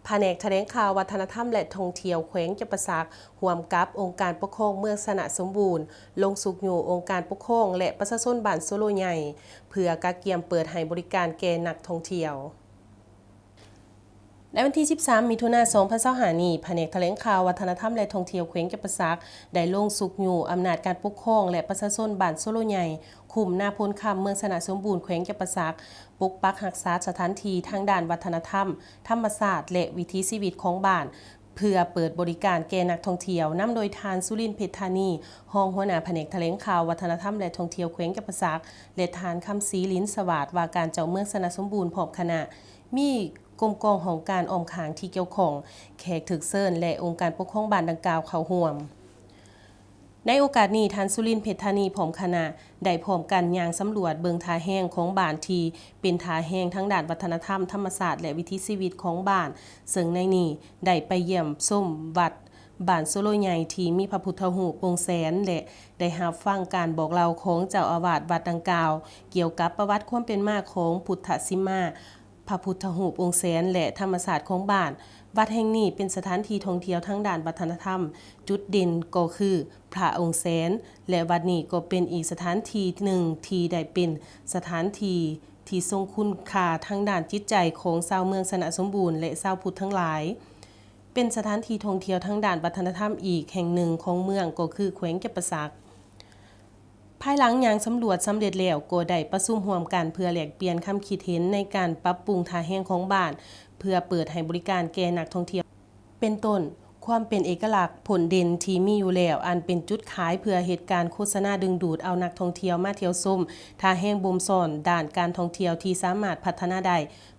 ພະແນກຖະແຫຼງຂ່າວ ວັດທະນະທຳ ແລະ ທ່ອງທ່ຽວແຂວງຈຳປາສັກ ຮ່ວມກັບອົງການປົກຄອງເມືອງຊະນະສົມບູນ ລົງຊຸກຍູ້ອົງການປົກຄອງ ແລະ ປະຊາຊົນບ້ານໂຊໂລໃຫຍ່ ເພື່ອກະກຽມເປີດໃຫ້ບໍລິການແກ່ນັກທ່ອງທ່ຽວ. ໃນວັນທີສິບສາມ ມິຖຸນາ ສອງພັນຊາວຫ້ານີ້, ພະແນກຖະແຫຼງຂ່າວ ວັດທະນະທຳ ແລະ ທ່ອງທ່ຽວແຂວງຈຳປາສັກ ໄດ້ລົງຊຸກຍູ້ອຳນາດການປົກຄອງ ແລະ ປະຊາຊົນບ້ານໂຊໂລໃຫຍ່, ຄຸ້ມນາໂພນຄຳ, ເມືອງຊະນະສົມບູນ, ແຂວງຈຳປາສັກ, ປົກປັກຮັກສາສະຖານທີ່ທາງດ້ານວັດທະນະທຳ, ທຳມະຊາດ ແລະ ວິຖີຊີວິດຂອງບ້ານ ເພື່ອເປີດບໍລິການແກ່ນັກທ່ອງທ່ຽວ, ນຳໂດຍທ່ານ ສຸລິນ ເພັດທານີ, ຮອງຫົວໜ້າພະແນກຖະແຫຼງຂ່າວ ວັດທະນະທຳ ແລະ ທ່ອງທ່ຽວແຂວງຈຳປາສັກ ແລະ ທ່ານ ຄຳສີ ລິນສະຫວາດ, ວ່າການເຈົ້າເມືອງຊະນະສົມບູນ ພ້ອມຄະນະ, ມີກົມກອງຫ້ອງການອ້ອມຂ້າງທີ່ກ່ຽວຂ້ອງ, ແຂກຖືກເຊີນ ແລະ ອົງການປົກຄອງບ້ານດັ່ງກ່າວເຂົ້າຮ່ວມ. ໃນໂອກາດນີ້, ທ່ານ ສຸລິນ ເພັດທານີ ພ້ອມຄະນະ ໄດ້ພ້ອມກັນຍ່າງສຳຫຼວດເບິ່ງທ່າແຮງຂອງບ້ານທີ່ເປັນທ່າແຮງທາງດ້ານວັດທະນະທຳ, ທຳມະຊາດ ແລະ ວິຖີຊີວິດຂອງບ້ານ, ເຊິ່ງໃນນີ້ໄດ້ໄປຢ້ຽມຊົມວັດບ້ານໂຊໂລໃຫຍ່ທີ່ມີພະພຸດທະຮູບອົງແສນ ແລະ ໄດ້ຮັບຟັງການບອກເລົ່າຂອງເຈົ້າອາວາດວັດດັ່ງກ່າວ ກ່ຽວກັບປະຫວັດຄວາມເປັນມາຂອງພຸດທະສິມມາ, ພະພຸດທະຮູບອົງແສນ ແລະ ທຳມະຊາດຂອງບ້ານ. ວັດແຫ່ງນີ້ເປັນສະຖານທີ່ທ່ອງທ່ຽວທາງດ້ານວັດທະນະທຳ, ຈຸດເດັ່ນກໍຄືພະອົງແສນ ແລະ ວັດນີ້ກໍເປັນອີກສະຖານທີ່ໜຶ່ງທີ່ໄດ້ເປັນສະຖານທີ່ທີ່ຊົງຄຸນຄ່າທາງດ້ານຈິດໃຈຂອງຊາວເມືອງຊະນະສົມບູນ ແລະ ຊາວພຸດທັງຫຼາຍ. ເປັນສະຖານທີ່ທ່ອງທ່ຽວທາງດ້ານວັດທະນະທຳອີກແຫ່ງໜຶ່ງຂອງເມືອງ ກໍຄືແຂວງຈຳປາສັກ. ພາຍຫຼັງຍ່າງສຳຫຼວດສຳເລັດແລ້ວ, ກໍໄດ້ປະຊຸມຮ່ວມກັນເພື່ອແລກປ່ຽນຄຳຄິດເຫັນໃນການປັບປຸງທ່າແຮງຂອງບ້ານ ເພື່ອເປີດໃຫ້ບໍລິການແກ່ນັກທ່ອງທ່ຽວ ເປັນຕົ້ນ, ຄວາມເປັນເອກະລັກ, ພົ້ນເດັ່ນທີ່ມີຢູ່ແລ້ວ, ອັນເປັນຈຸດຂາຍເພື່ອເຮັດການໂຄສະນາດຶງດູດເອົານັກທ່ອງທ່ຽວມາທ່ຽວຊົມ, ທ່າແຮງບົ່ມຊ້ອນດ້ານການທ່ອງທ່ຽວທີ່ສາມາດພັດທະນາໄດ້,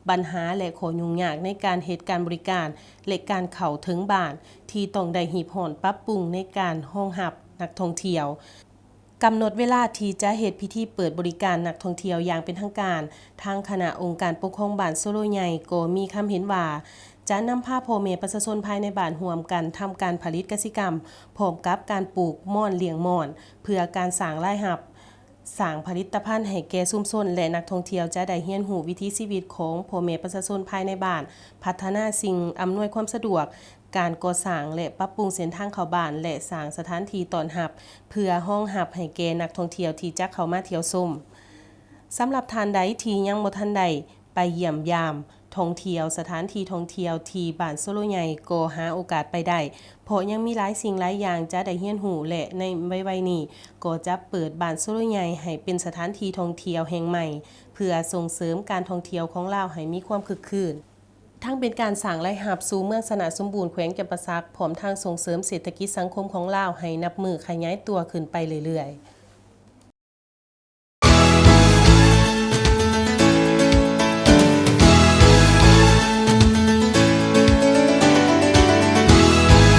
ບັນຫາ ແລະ ຂໍ້ຫຍຸ້ງຍາກໃນການເຮັດການບໍລິການ ແລະ ການເຂົ້າເຖິງບ້ານ ທີ່ຕ້ອງໄດ້ຮີບຮ້ອນປັບປຸງໃນການຮອງຮັບນັກທ່ອງທ່ຽວ. ກຳນົດເວລາທີ່ຈະເຮັດພິທີເປີດບໍລິການນັກທ່ອງທ່ຽວຢ່າງເປັນທາງການ, ທາງຄະນະອົງການປົກຄອງບ້ານໂຊໂລໃຫຍ່ກໍມີຄຳເຫັນວ່າ ຈະນຳພາພໍ່ແມ່ປະຊາຊົນພາຍໃນບ້ານຮ່ວມກັນທຳການຜະລິດກະສິກຳ ພ້ອມກັບການປູກມ່ອນລ້ຽງມ່ອນ ເພື່ອການສ້າງລາຍຮັບ, ສ້າງຜະລິດຕະພັນໃຫ້ແກ່ຊຸມຊົນ ແລະ ນັກທ່ອງທ່ຽວຈະໄດ້ຮຽນຮູ້ວິຖີຊີວິດຂອງພໍ່ແມ່ປະຊາຊົນພາຍໃນບ້ານ, ພັດທະນາສິ່ງອຳນວຍຄວາມສະດວກ, ການກໍ່ສ້າງ ແລະ ປັບປຸງເສັ້ນທາງເຂົ້າບ້ານ ແລະ ສ້າງສະຖານທີ່ຕ້ອນຮັບ ເພື່ອຮອງຮັບໃຫ້ແກ່ນັກທ່ອງທ່ຽວທີ່ຈະເຂົ້າມາທ່ຽວຊົມ. ສຳລັບທ່ານໃດທີ່ຍັງບໍ່ທັນໄດ້ໄປຢ້ຽມຢາມທ່ອງທ່ຽວສະຖານທີ່ທ່ອງທ່ຽວທີ່ບ້ານໂຊໂລໃຫຍ່ ກໍຫາໂອກາດໄປໄດ້, ເພາະຍັງມີຫຼາຍສິ່ງຫຼາຍຢ່າງຈະໄດ້ຮຽນຮູ້ ແລະ ໃນໄວໆນີ້ກໍຈະເປີດບ້ານໂຊໂລໃຫຍ່ໃຫ້ເປັນສະຖານທີ່ທ່ອງທ່ຽວແຫ່ງໃໝ່ ເພື່ອສົ່ງເສີມການທ່ອງທ່ຽວຂອງລາວໃຫ້ມີຄວາມຄຶກຄື້ນ. ທັງເປັນການສ້າງລາຍຮັບສູ່ເມືອງຊະນະສົມບູນ ແຂວງຈຳປາສັກ, ພ້ອມທັງສົ່ງເສີມເສດຖະກິດສັງຄົມຂອງລາວໃຫ້ນັບມື້ຂະຫຍາຍຕົວຂຶ້ນໄປເລື້ອຍໆ.